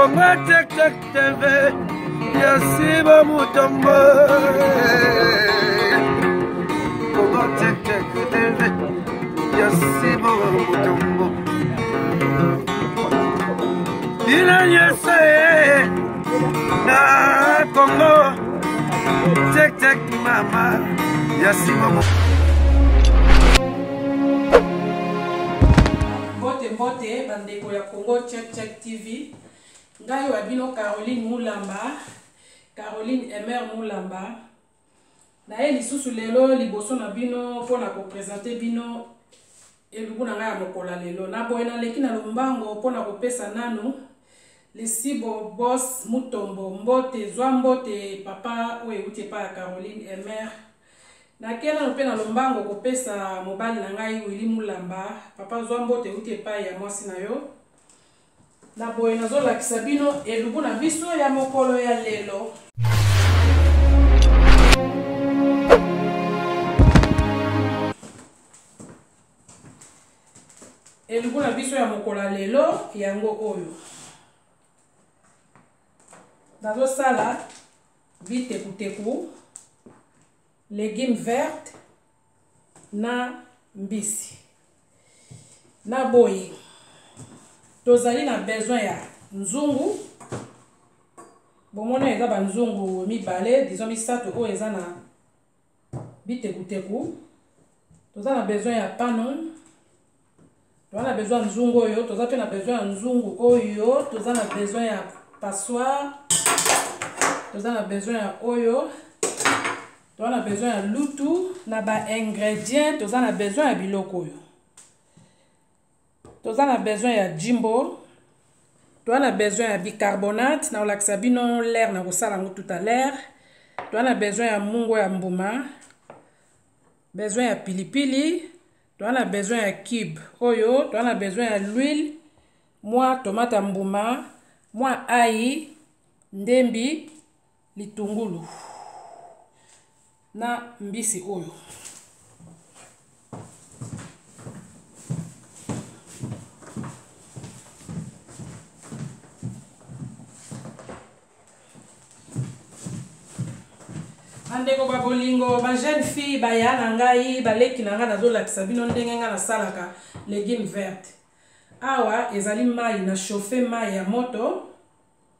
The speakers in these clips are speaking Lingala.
Congo Check Check TV ya Siba Mutombo. Congo Check Check TV ya Siba Mutombo. Bino nyonso na Congo Check Check mama ya Siba Mutombo. Mbote mbote bandeko ya Congo Check Check TV. Ngai wa bino Caroline Mulamba, Caroline Emer Mulamba. Naye lisusu lelo liboso na bino mpo na kopresente bino elubu na ngai ya mokolo ya lelo. Na boye naleki na lombango mpo na kopesa nanu Lisibo Boss Mutombo mbote, zwa mbote papa oyo euti epai ya Caroline Emer. Nake nano mpe na lombango kopesa mobali na ngai Willy Mulamba, papa zwa mbote euti epai ya mwasi na yo. Na boye nazolakisa bino elubu na biso ya mokolo ya lelo. Elubu na biso ya mokolo ya lelo yango oyo. Nazosala bitekuteku, legume verte na mbisi. Na boye tozali na besoin ya nzungu. Bomona eza ba nzungu mibale, disons misato oyo eza na bitekuteku. Toza na besoin ya pano, toza na besoin ya nzungu oyo, toza pe na besoin ya nzungu oyo, toza na besoin ya passoire, toza na besoin ya oyo, toza na besoin ya lutu na ba ingredients, toza na besoin ya biloko oyo. Toza na besoin ya jimbo, toza na besoin ya bicarbonate, na kolakisa bino l'air na kosala yango tout à l'heure. Toza na besoin ya mungo ya mbuma, besoin ya pilipili, toza na besoin ya cube oyo, toza na besoin ya l'huile, mwa tomate ya mbuma, mwa ail, ndembi, litungulu na mbisi oyo. Bandeko ba bolingo, ba jeune fille, baya na ngai, baleki na ngai, nazolakisa bino ndenge ngai nasalaka legume verte. Awa ezali mai, na chauffe mai ya moto,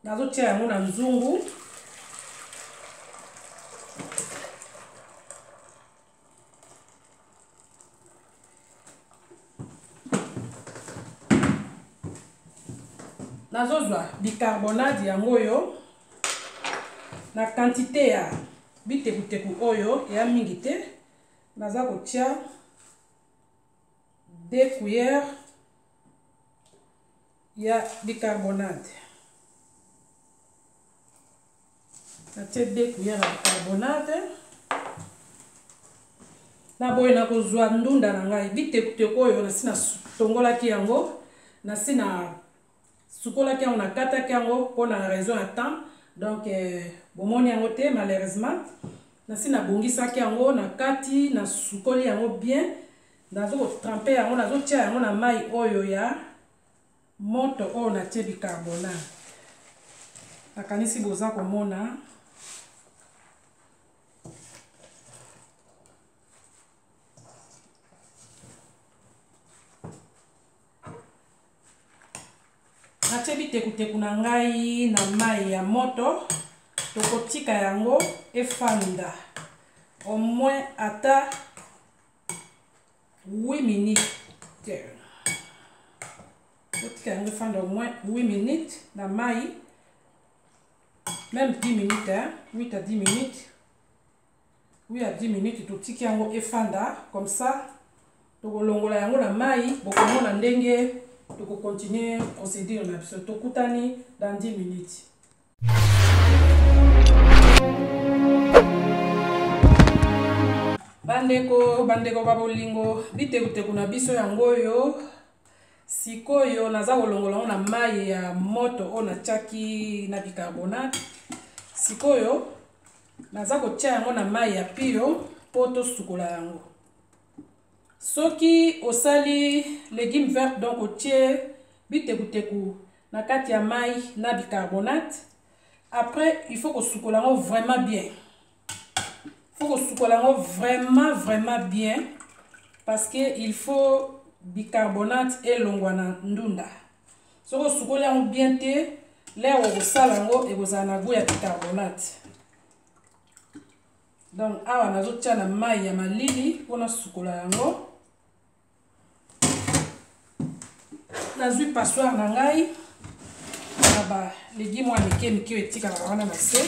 nazotia yango na nzungu. Nazozwa bicarbonate yango oyo na quantité ya bitekuteku oyo ya mingi te, naza kotia 2 cuillères ya bicarbonate. Natie 2 cuillères ya bicarbonate. Na boye nakozwa ndunda na ngai bitekuteku oyo nasi natongolaki yango, nasi na sukolaki yango, nakataki yango mpo na raison ya temps, donc bomoni yango te malheureusement. Nasi nabongisaki yango na kati, nasukoli yango bien, nazo kotrempe yango, nazotia yango na mai oyo ya moto oyo natie bicarbonate. Nakanisi boza komona. Natie bitekuteku na ngai na mai ya moto, tokotika yango efanda au moins ata 8 minutes. Totika yango efanda au moins 8 minutes na mai, même 10 minutes, hein? 8 à 10 minutes. 8 à 10 minutes totiki yango efanda comme ça. Tokolongola yango na mai, bokomona ndenge tokocontinue procédure na biso. Tokutani dans 10 minutes. Bandeko, bandeko ba bolingo, bitekuteku na biso yango oyo. Sikoyo naza kolongola yango na mai ya moto oyo natiaki na bicarbonate. Sikoyo naza kotia yango na mai ya pio mpo tosukola yango. Soki osali légume vert, donc otie bitekuteku na kati ya mai na bicarbonate. Après, il faut kosukola yango vraiment bien. Faut kosukola yango vraiment vraiment bien parce que il faut bicarbonate elongwa na ndunda. Soki osukoli yango bien te, lere okosala yango ekozala na goût ya bicarbonate. Donc awa nazotia na mai ya malili mpona sukola yango. Nazwi passoire na ngai na ba légumes ya mike mike oyo etikalaka wana na se.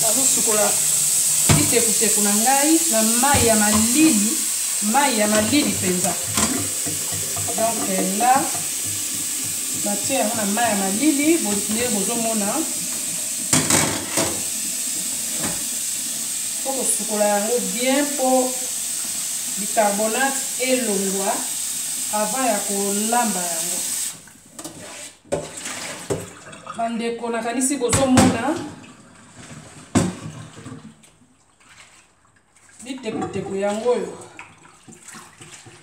Nazosukola bitekuteku na ngai na mai ya malili, mai ya malili mpenza. Donc là natie yango na mai ya malili nde bozomona. Faut kosukola yango bien mpo bicarbonate elongwa avant ya kolamba yango. Bandeko, nakanisi bozomona bitekuteku yango oyo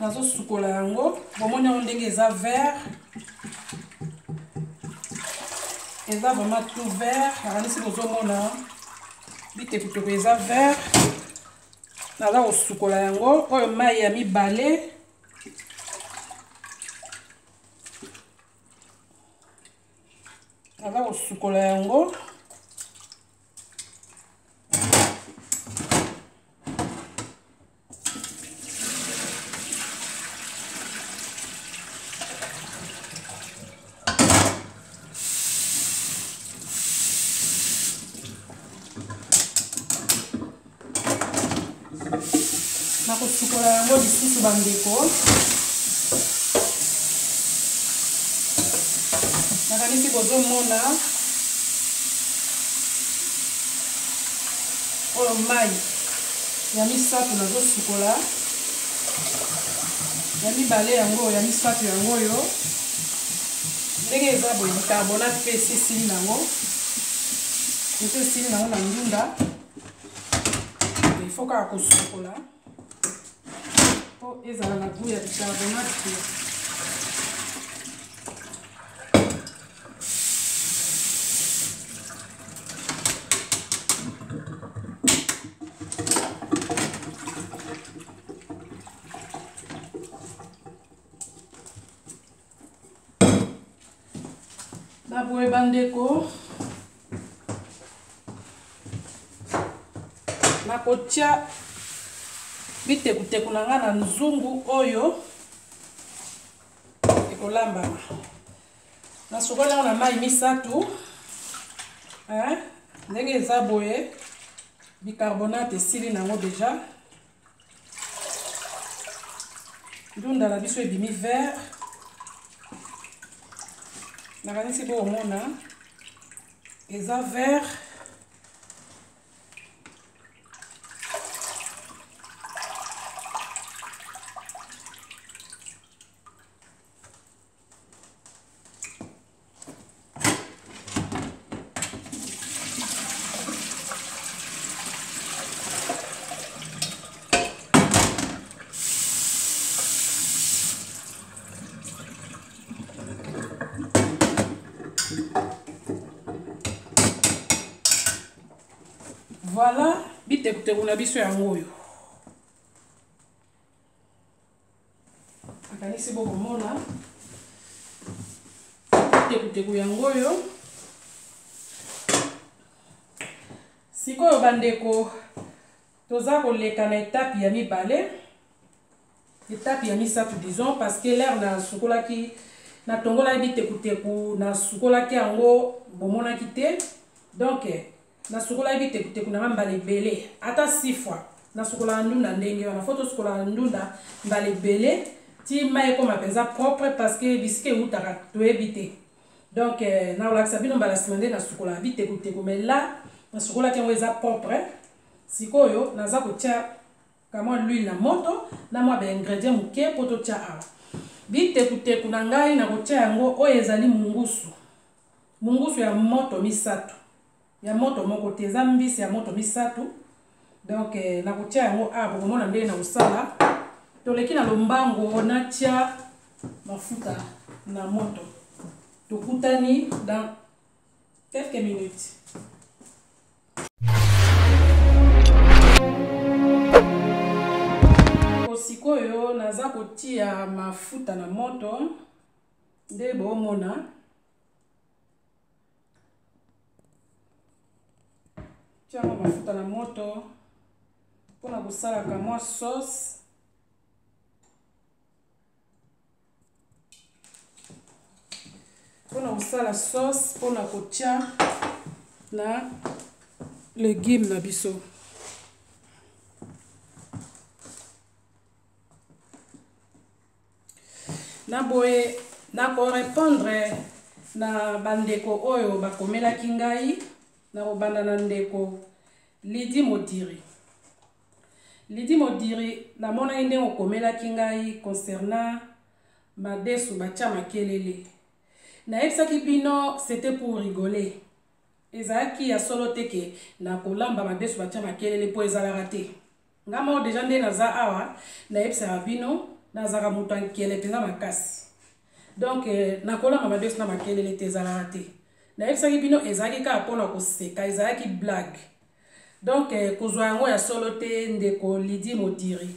nazosukola yango. Bomoni yango ndenge eza vert, eza vraiment tout vert. Nakanisi bozomona bitekuteku eza vert. Naza kosukola yango oyo mai ya mibale. Naza kosukola yango. Nakosukola yango lisusu bandeko. Nakanisi bozomona oyo mai ya misato nazosukola, ya mibale yango, ya misato yango oyo. Ndenge eza boye, bicarbonate mpe esi esili nango, esi esili nango na ndunda. Il faut kaka kosukola mpo ezala na goût ya bicarbonate te. Na boye bandeko, nakotia bitekuteku na nga na nzungu oyo ekolambama. Nasukoli yango na mai misato, hein? Ndenge eza boye, bicarbonate esili nango deja. Ndunda na biso ebimi vert. Nakanisi bokomona eza vert. Voilà, bitekuteku na biso yango oyo. Nakanisi bokomona bitekuteku yango oyo. Sikoyo bandeko, toza koleka na etape ya mibale, etape ya misato disons, parce que l'air nasukolaki, natongolaki bitekuteku, nasukolaki yango bomonaki te. Donc nasukolaki bitekuteku na nga mbala ebele, ata 6 fois. Nasukolaka ndunda ndenge wana. Faut tosukolaka ndunda mbala ebele ti mai ekoma mpenza propre, parce que bisika eutaka toyebi te. Donc nakolakisa bino mbala nsima nde nasukolaka bitekuteku, mais là nasukolaki yango eza propre. Sikoyo naza kotia Kamwa l'huile na moto na mwa ba ingrédients moke mpo totya awa. Bitekuteku na ngai nakotya yango oyo ezali mungusu. Mungusu ya moto misato. Ya moto moko te, eza mbisi ya moto misato. Donc eh, nakotya yango awa bokomona ndenge nakosala. Toleki na lombango natya mafuta na moto. Tokutani dans quelques minutes. Sikoyo naza kotia mafuta na moto nde bomona tiango mafuta na moto mpona kosalaka mwa sauce. Mpona kosala sauce mpona kotia na legume na biso. Na boye nakorepondre na bandeko oyo bakomelaki ngai. Nakobanda na ndeko Lydie Modiri. Lydie Modiri, namonaki ndenge okomelaki ngai concernant madesu batia makelele. Nayebisaki bino c'était pour rigoler. Ezalaki ya solo te ke nakolamba madesu batia makelele mpo ezalaka te. Nga moko deja nde naza awa nayebisaka bino nazalaka moto ya nkele mpenza makasi. Donc nakolamba madesu na makelele te, ezalaka te. Nayebisaki bino ezalaki kaka mpona koseka, ezalaki blague. Donc kozwa yango ya solo te ndeko Lydie Modiri.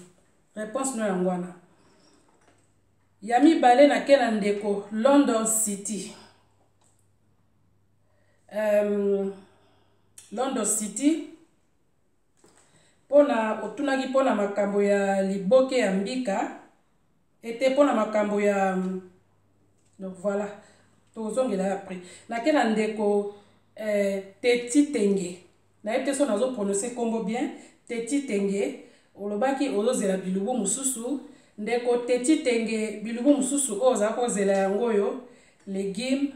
Réponse no yango wana. Ya mibale nake na ndeko London City. London City mpona otunaki mpona makambo ya liboke ya mbika ete mpona makambo ya donc voilà tozongela après. Nake na ndeko Teti Tenge. Nayebi te so nazo prononcer kombo bien. Teti Tenge olobaki ozozela bilubu mosusu. Ndeko Teti Tenge, bilubu mosusu oyo ozala kozela yango oyo légume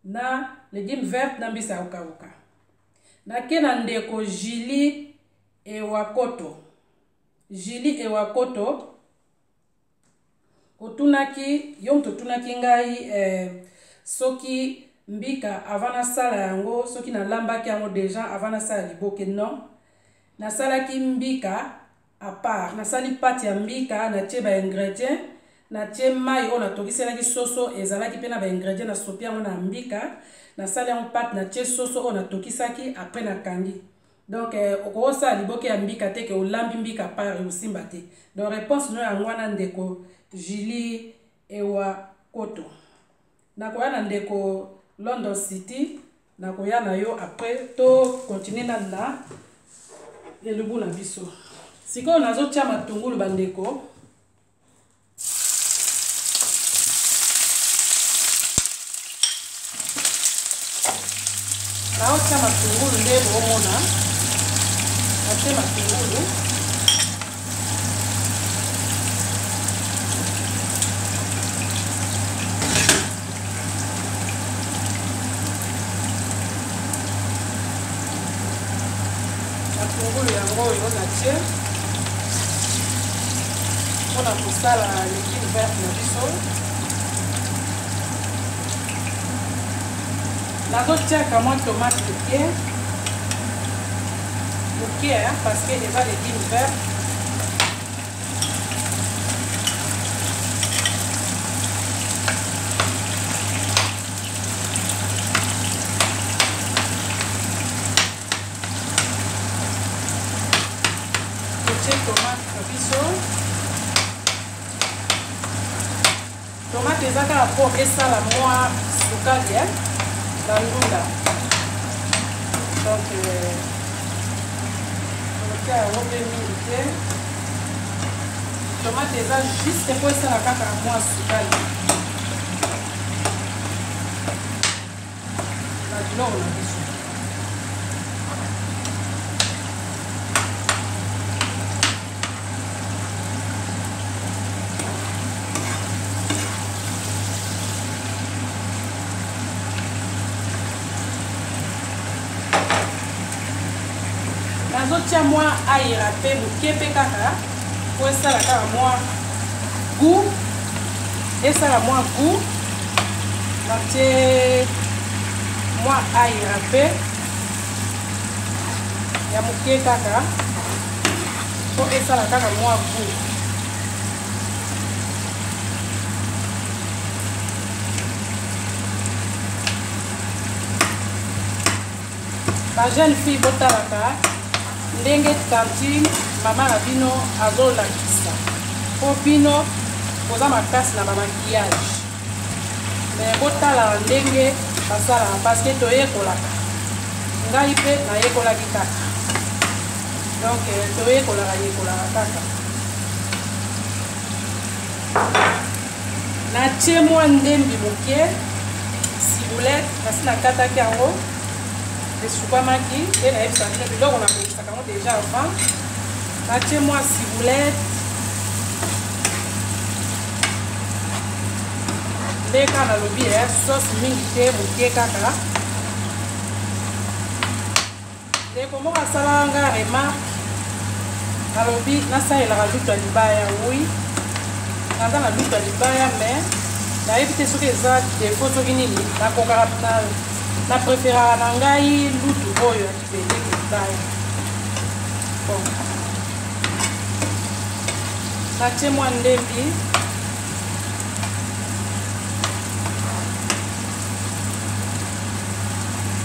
na légume verte na mbisa ya kokauka. Nake na ndeko Julie Ewakoto. Julie Ewakoto otunaki yo moto otunaki ngai soki mbika avant nasala yango, soki nalambaki yango déjà avant nasala liboke. Non, nasalaki mbika à part, nasali pâte ya mbika, natie ba ingrédients, natie mai oyo natokiselaki soso ezalaki mpe na ba ingrédients, nasopi yango na mbika, nasali yango pâte, natie soso oyo natokisaki, après nakangi. Donc okosala liboke ya mbika te ke olambi mbika part osimba te. Donc réponse no yango wana ndeko Julie Ewakoto. Nakoya na ndeko London City, nakoya na yo après to continuer na na elubu na biso. Sikoyo nazotia matungulu bandeko. Naotia matungulu nde bomona. Natie matungulu. Matungulu yango oyo natie mpona kosala légume verte na biso. Nazotiaka mwa tomate moke moke parce que eza légume vert. Totie tomate na biso. Tomate eza kaka po esala mwa sukali na ndunda. Donc totia yango mpe mingi te. Tomate eza juste po esala kaka mwa sukali na biloko na biso. Nazotia mwa ail râpé moke mpe kaka po esala kaka mwa goût, esala mwa goût. Natie mwa ail râpé ya moke kaka po esala kaka mwa goût. Ba jeune fille botalaka ndenge tantine mama na bino azolakisa po bino boza makasi na ba maquillage, mais botalaka ndenge basalaka parce que toyekolaka. Ngai mpe nayekolaki kaka, donc toyekolaka yekolaka kaka. Natie mwa ndembi moke ciboulette, kasi nakataki yango esukwamaki nde nayebisa bino biloko nabongisaka yango déjà avant. Natie mwa ciboulette nde kaka nalobi sauce mingi te, moke kaka. Ndeko moko asalaka nga remarque, alobi nasalelaka lutu ya libaya. Oui, naza na lutu ya libaya, mais nayebi te soki eza défaut soki nini. Nakokaka na préféraka na ngai lutu oyo ya libende ke libaya. Bon, natie mwa ndembi.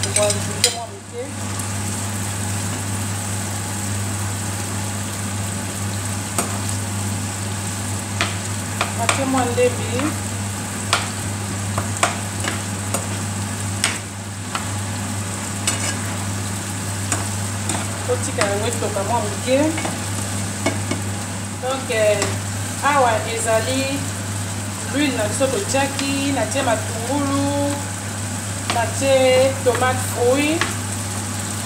Tokoajoute mwa moke. Natie mwa ndembi. Totika yango etoka mwa moke. Donc awa ezali l'huile na biso totiaki, natie matungulu, natie tomate fruit,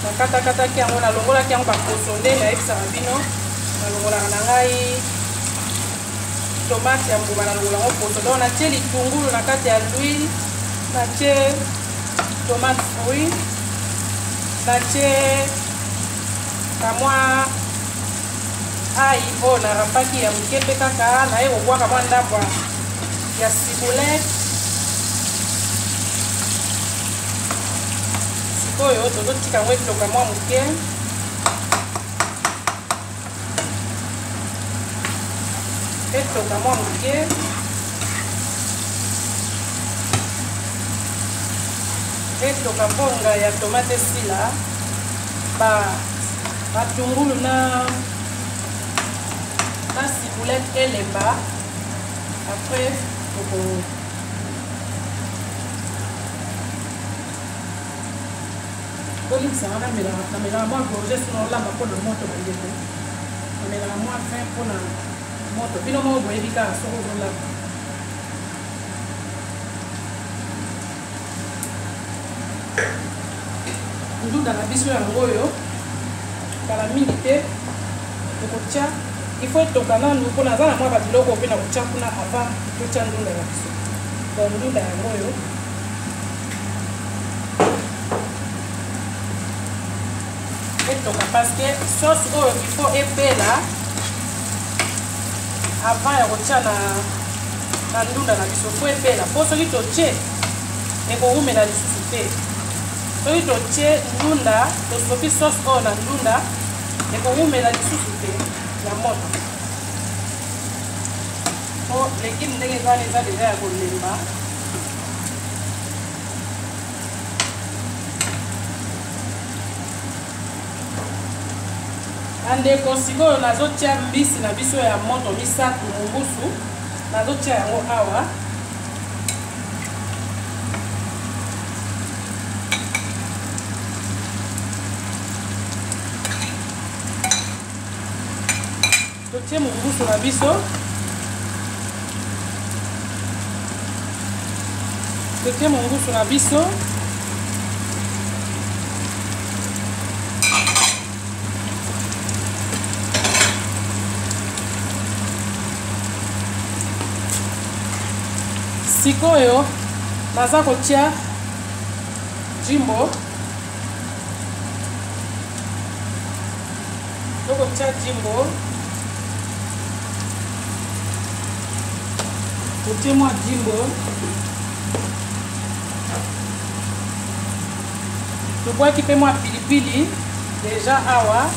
nakatakataki yango, nalongolaki yango baposo nde nayebisaka bino, nalongolaka na ngai tomate ya mbuma, nalongola yango poso. Donc natie litungulu na kati ya l'huile, natie tomate fruit, natie kamwa ai oyo narapaki ya moke mpe kaka naye kobwaka mwa ndambo ya ciboulette. Sikoyo tozotika yango etoka mwa moke. Etoka mwa moke. Etoka mponga ya tomate esila, batungulu na ciboulette elemba. Après toko bolimbisanga, namelaka mwa gorge sino olamba mpona moto. Bandeko, namelaka mwa vin mpona moto. Bino moko boyebi kaka soki ozolamba. Ndunda na biso yango oyo, kala mingi te tokotia. Il faut etoka nanu mpona aza na mwa babiloko mpe na kotia kuna avant totia ndunda na biso. Bon, ndunda yango oyo etoka parce que sauce oyo il faut epela avant ya kotia na ndunda na biso. Faut epela po soki totie ekowumela lisusu te. Soki totie ndunda, tosopi sauce oyo na ndunda, ekowumela lisusu te na moto, po légume ndenge eza wana eza deja ya kolemba. Bandeko, sikoyo nazotia mbisi na biso ya moto misato, mongusu, nazotia yango awa. Totie mongusu na biso, totie mongusu na biso. Sikoyo naza kotia jimbo. Tokotia jimbo, totie mwa jimbo, tobwaki mpe mwa pilipili deja awa.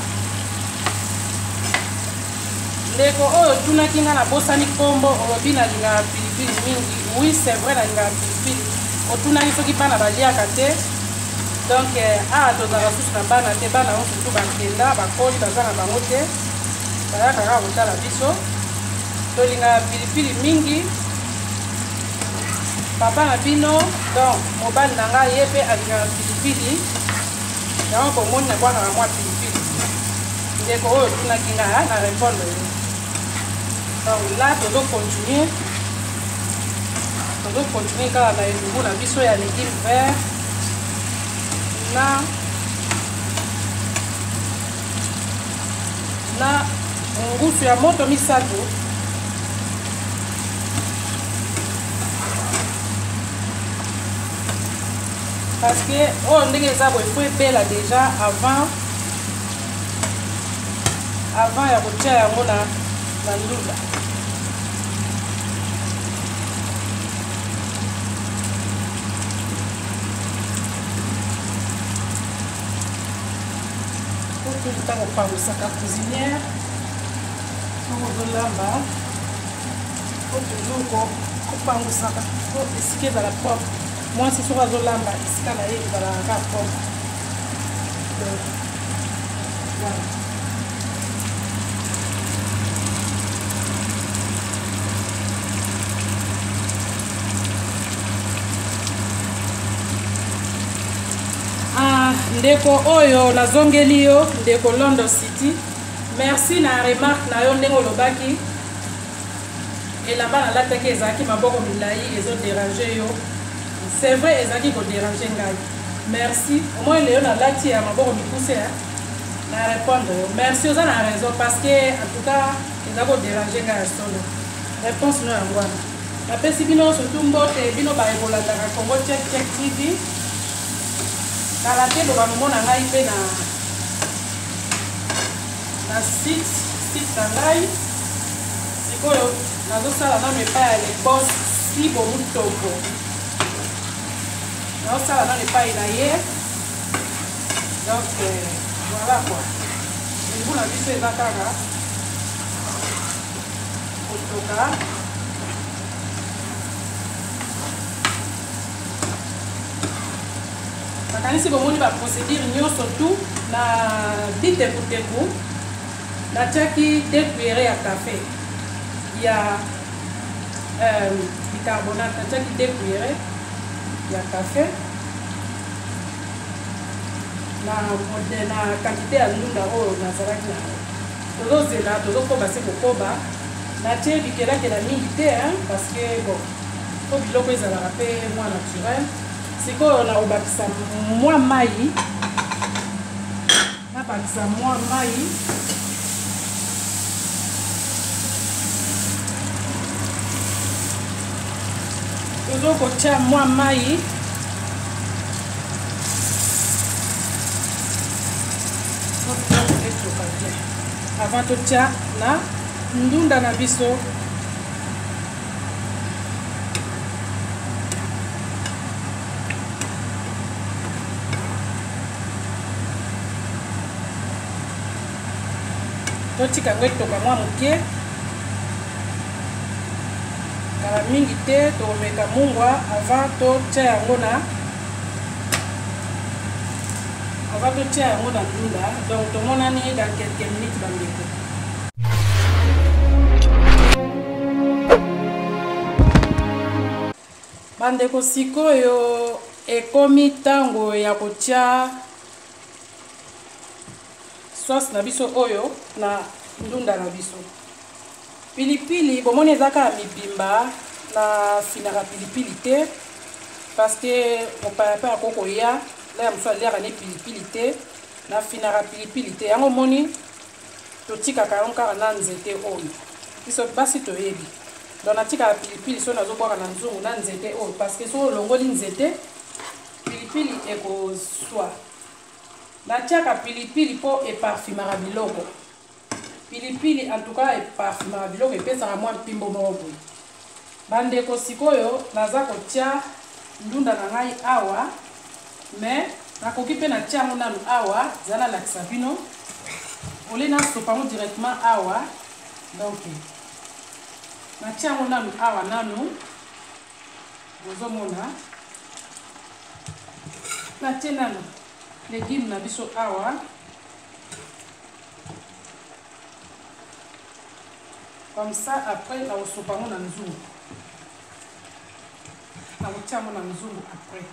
Ndeko oyo otunaki nga, nabosani nkombo, olobi nalingaka pilipili mingi. Oui, c'est vrai, nalingaka pilipili. Otunaki soki bana baliaka te. Donc awa tozalaka susu na bana te, bana oyo surtout bakenda, bakoli, baza na bango te, bayaka kaka kotala biso. Tolingaka pilipili mingi. Papa na bino, donc mobali na ngai, ye mpe alingaka pilipili. Yango komoni nabwakaka mwa pilipili. Ndeko oyo otunaki ngai, na répondre yo. Donc là tozocontinue, tozocontinue kaka na elubu na biso ya légume vert na ngusu ya moto misato. Parce que oyo ndenge eza boye, faut ebela déjà avant ya kotia yango na ndunda. Ntango opangusaka cuisinière, soki ozolamba, faut toujours kopangusaka po esika ezala propre. Mwasi soki azolamba, esika na ye ezalaka kaka propre. Donc voilà. Ah, ndeko oyo nazongeli yo, ndeko London City, merci na remarque na yo. Ndenge olobaki elamba nalataki ezalaki maboko milai, ezoderange yo. C'est vrai, ezalaki koderange ngai. Merci. Omoi lelo nalati ya maboko mikuse na répondre yo. Merci, oza na raison, parce que en tout cas eza koderange ngai ya solo. Réponse no yango wana. Napesi bino surtout mbote, bino bayekolandaka Congo Check Check TV. Kala te bokamomona ngai mpe na site na ngai. Sikoyo nazosala nano epai ya le boss Sibo Mutombo, nazosala nano epai na ye. Donc voilà quoi, lingu na biso eza kaka kotoka. Nakanisi bomoni baprocédure nyonso tu. Na bitekuteku natiaki 2 cuillère ya café ya bicarbonate, natiaki 2 cuillère ya café na quantité ya ndunda oyo nazalaki na yango. Tozozela, tozokoba se kokoba. Natie bikelakela mingi te, parce que bon, po biloko ezalaka mpe mwa naturel. Sikoyo nakobakisa mwa mai, nabakisa mwa mai. Tozokotia mwa mai etoka bien avant totia na ndunda na biso. Totika yango etoka mwa moke, kala mingi te. Tokomeka mungwa avant totia yango na ndunda. Donc tomonani dans quelques minutes, bandeko. Bandeko, sikoyo ekomi ntango ya kotia sauce na biso oyo na ndunda na biso. Pilipili bomoni eza kaka mibimba, na finaka pilipili te, parce que mopaya mpe akokoya la ya mosusu aliaka ne pilipili te. Nafinaka pilipili te, yango omoni totikaka yango kaka na nzete oyo. Biso basi toyebi. Donc natikaka pilipili soki nazobwaka na nzungu na nzete oyo, parce que soki olongoli nzete, pilipili ekozwa. Natiaka pilipili mpo eparfumaka biloko. Pilipili en tout cas eparfumaka biloko, epesaka mwa mpimbo moko boye. Bandeko, sikoyo naza kotia ndunda na ngai awa, mais nakoki mpe natia yango nanu awa, za nalakisa bino ole nasopa yango directement awa. Donc natia yango nanu awa nanu, bozomona natie nanu legume na biso awa. Comme ça après nakosopa yango na nzungu, nakotia yango na nzungu après.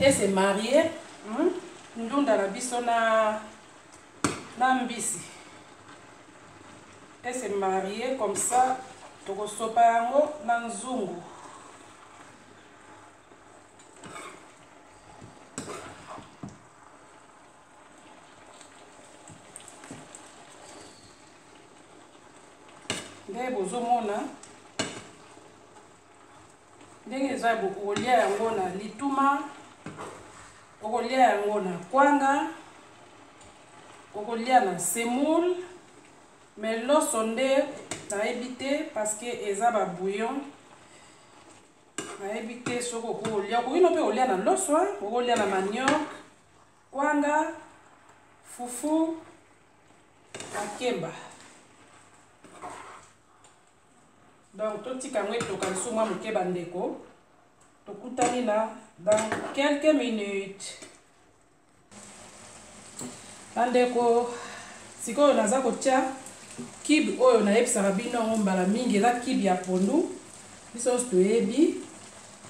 Et c'est marié, Ndunda na biso na mbisi et c'est marié. Comme ça tokosopa yango na nzungu. Nde bozomona ndenge eza, okolia yango na lituma, okolia yango na kwanga, okolia na semoule, mais loso nde nayebi te, parce que eza babouillon. Nayebi te soki okolia, okoki no mpe kolia na loso, okolia na manioc, kwanga, fufu, makemba. Donc totika yango etoka lisusu mwa moke. Bandeko, tokutani na dans quelques minutes. Bandeko, sikoyo naza kotia cube oyo nayebisaka bino yango mbala mingi. Eza cube ya pondu, biso nyonso toyebi,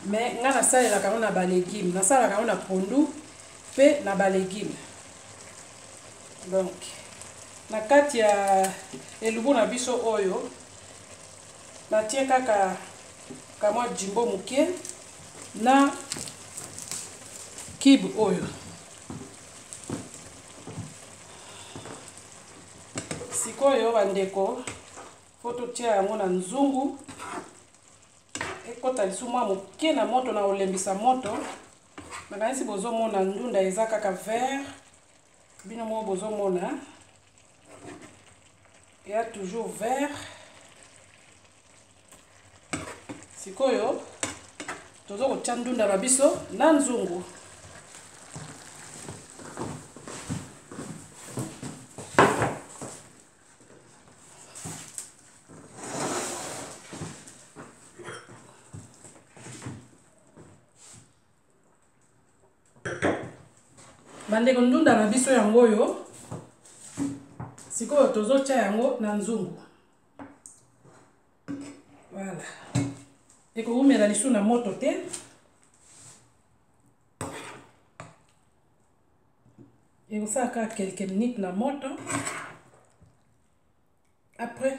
mais ngai nasalelaka yango na balégume, nasalaka yango na pondu mpe na balégume. Donc na kati ya elubu na biso oyo, natie kaka kamwa Jumbo moke na cube oyo. Sikoyo bandeko, fo totia yango na nzungu, ekɔta lisusu mwa moke na moto na kolembisa moto. Nakanisi bozomona ndunda eza kaka vert, bino moko bozomona eya toujours vert. Sikoyo toza kotia ndunda na biso na nzungu. Bandeko, ndunda na biso yango oyo. Sikoyo tozotia yango na nzungu. Voilà, ekowumela lisusu na moto te. Ekosala kaka quelques minutes na moto, après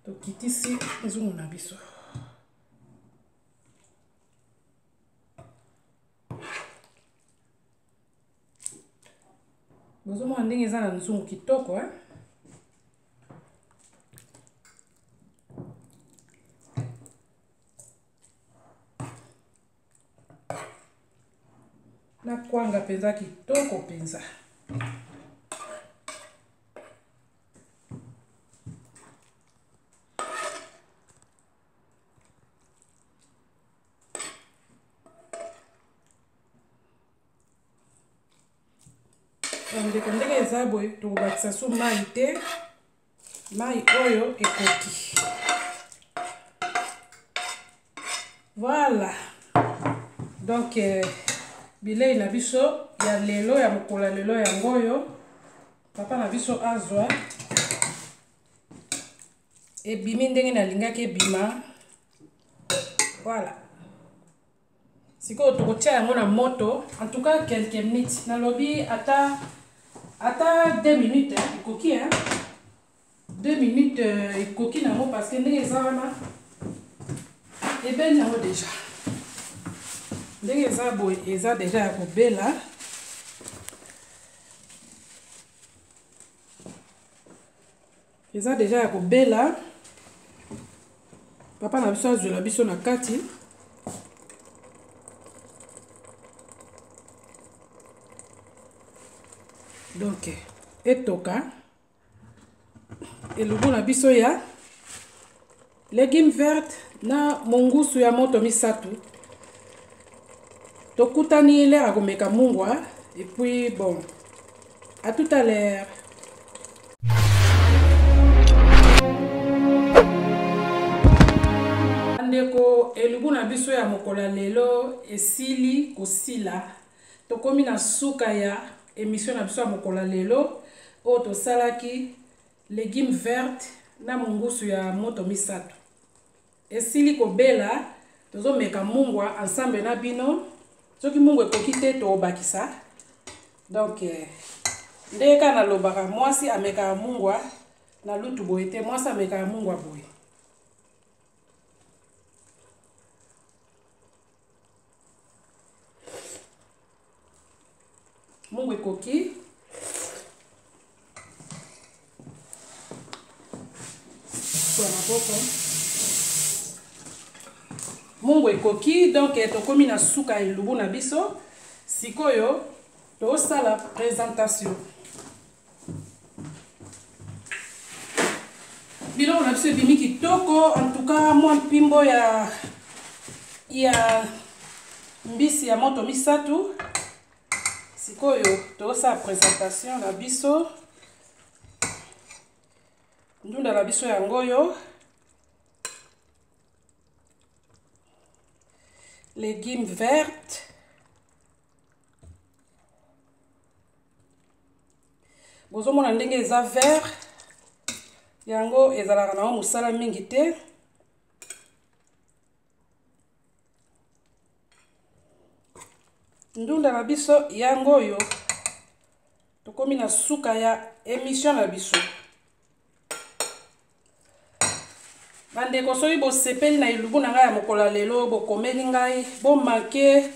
tokitisi nzungu na biso. Bozomona ndenge eza na nzungu kitoko, eh? Na kwanga mpenza kitoko mpenza. Bandeko, ndenge eza boye, tokobakisa su mai te, mai oyo ekoki. Voilà, donc bilei na biso ya lelo, ya mokolo ya lelo, yango oyo. Papa na biso azwa, ebimi ndenge nalingaki ebima. Voilà, sikoyo tokotia yango na moto, en tout cas quelques minutes, nalobi ata 2 minutes ekoki, hein? 2 minutes ekoki nango, parce que ndenge eza wana, ebeli yango déjà. Ndenge eza boye, eza déjà ya kobela. Eza deja ya kobela. Papa na biso azwela biso na kati. Donc etoka elubu na biso ya legume verte na mongusu ya moto misato. Tokutani l'heure akomeka mungwa et puis bon, à tout à l'heure. Ndeko, elubu na biso ya mokolo ya lelo esili kosila. Tokomi na suka ya émission na biso ya mokolo ya lelo oyo tosalaki legume verte na mongusu ya moto misato. Esili kobela, tozomeka mungwa ensemble na bino. Soki mungwa ekoki te, tobakisa. Donc ndenge kaka nalobaka, mwasi amekaka mungwa na lutu boye te, mwasi amekaka mungwa boye. Mungwa ekoki. Kwa maboko. Mungwa ekoki, donc tokomi na suka ya elubu na biso. Sikoyo tosala présentation. Biloko na biso ebimi kitoko. En tout cas, mwa mpimbo ya mbisi ya moto misato. Sikoyo tosala présentation na biso. Ndunda na biso yango oyo. Légumes vertes. Bozomona ndenge eza vert. Yango ezalaka na mosala mingi te. Ndunda na biso yango oyo. Tokomi na suka ya émission na biso. Bandeko, soki bosepeli na elubu na ngai ya mokolo ya lelo, bokomeli ngai, bomanke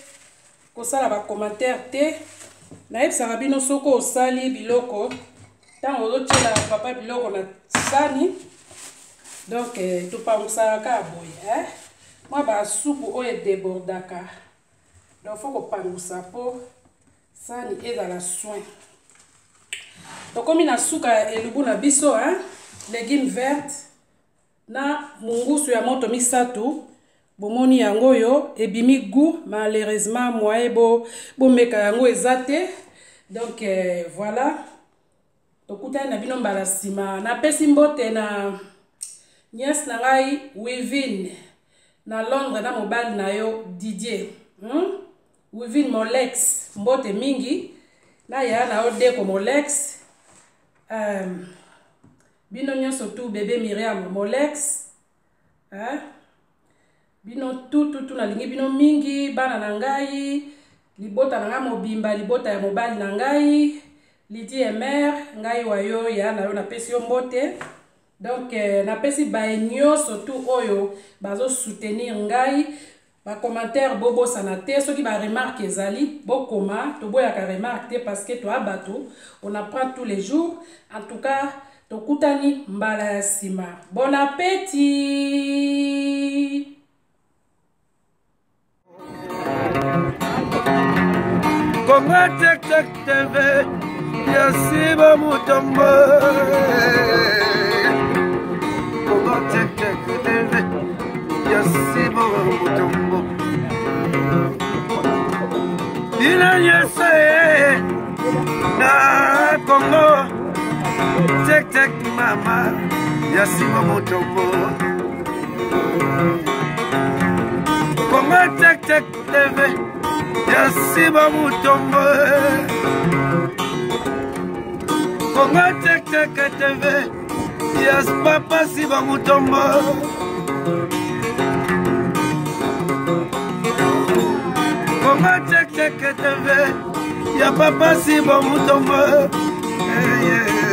kosala ba commentaire te. Nayebisaka bino, soki osali biloko, ntango ozotiela papa biloko na sani, donc topangusaka kaka boye, eh? Mwa basupu oyo edébordaka, donc faut kopangusa po sani ezala soin. Tokomi na suka ya elubu na biso, hein? Légumes vertes na mungusu ya moto misato. Bomoni yango oyo ebimi goût. Malheureusement, moyen bomeka yango eza te. Donc voilà, tokutani na bino mbala nsima. Napesi mbote na nièce na ngai Wivine na Londres na mobali na yo Didier, Wivine Molex, mbote mingi na yaya na yo Deko Molex, bino nyonso tu, bébé Miriam Molex, hein? Bino tu tu tu, nalingi bino mingi. Bana na ngai, libota na ngai mobimba, libota ya mobali na ngai Lidi Emer, ngai wa yo ya na yo, napesi yo mbote. Donc napesi baye nyonso tu oyo bazosoutenir ngai. Bacommentaire bobosana te. Soki baremarque ezali, bokoma. Toboyaka remarque te, parce que toa bato, on apprend tous les jours. En tout cas, tokutani mbala ya nsima. Bon appétit. Kongo Tek Tek TV ya Siba Mutombo. Kongo Tek Tek TV ya Siba Mutombo. Bino nyonso ye na Kongo Tek Tek, mama ya Siba Mutombo. Kongo Tek Tek TV ya Siba Mutombo. Kongo Tek Tek TV ya papa Siba Mutombo. Kongo Tek Tek TV ya papa Siba Mutombo. Yeah, yeah.